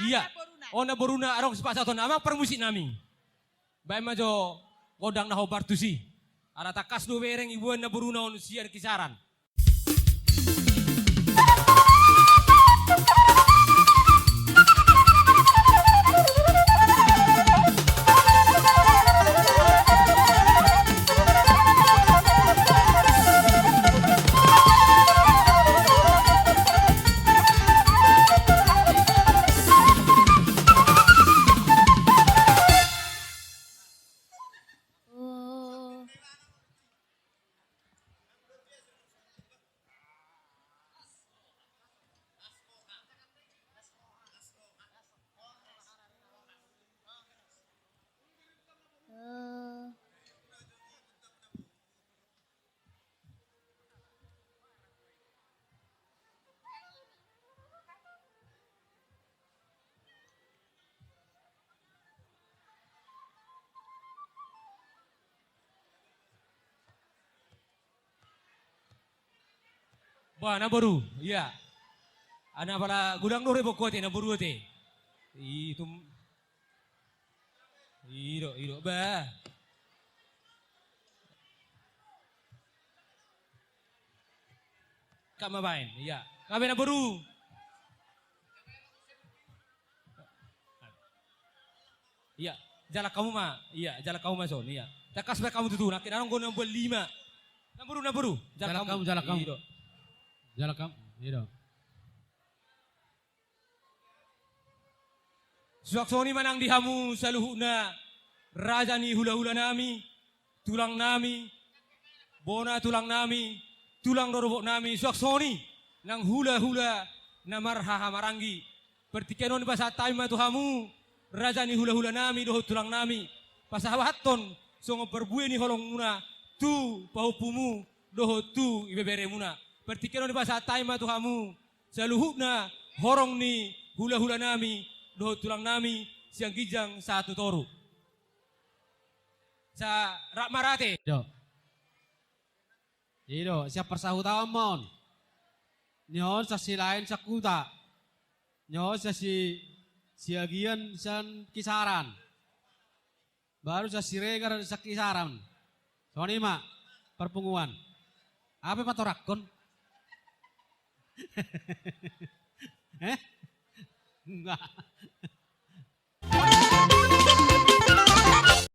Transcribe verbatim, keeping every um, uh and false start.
Iya. On namboruna, adong sipasahaton amang parmusik nami. Baen ma jo gondang na hombar tusi. Ala tangkas do bereng iboan namboruna on sian Kisaran. Bah, namboru, iya. Ana pala godang do re bokko te, namboru te. Itu. Ido, ido, bah. Kak mabaen, iya. Kami namboru. Iya, jalan kamu ma. Iya, jalan kamu ma son, iya. Tangkas baen kamu tutu, nakin anong gona buat lima. Namboru, namboru. Jalan kamu, jalan kamu. Ido. Jalan kamu, ido. Suang songon i ma nang di hamu saluhutna raja ni hulahulanami, tulangnami, bona tulangnami, tulang rorobotnami, suang songon i nang hulahula na marhahamaranggi. Partingkian on dipasahat hami ma tu hamu, raja ni hulahulanami dohot tulangnami, pasahathon songon parbue ni holongmuna tu pahompumu dohot tu ibeberemuna. Partingkian on dipasahat hami ma tu hamu, saluhutna horong ni hulahulanami dohot tulangnami sian ginjang sahat tu toru. Sa rap marate. Ido. Ido, sian parsahutaon ma on. Ni on sasi laen sakuta. Ni on sasi Siagian sian Kisaran. Baru sian Siregar sian Kisaran. Songon i ma parpunguan. Aha pe patorangkon? Eh? Enggak.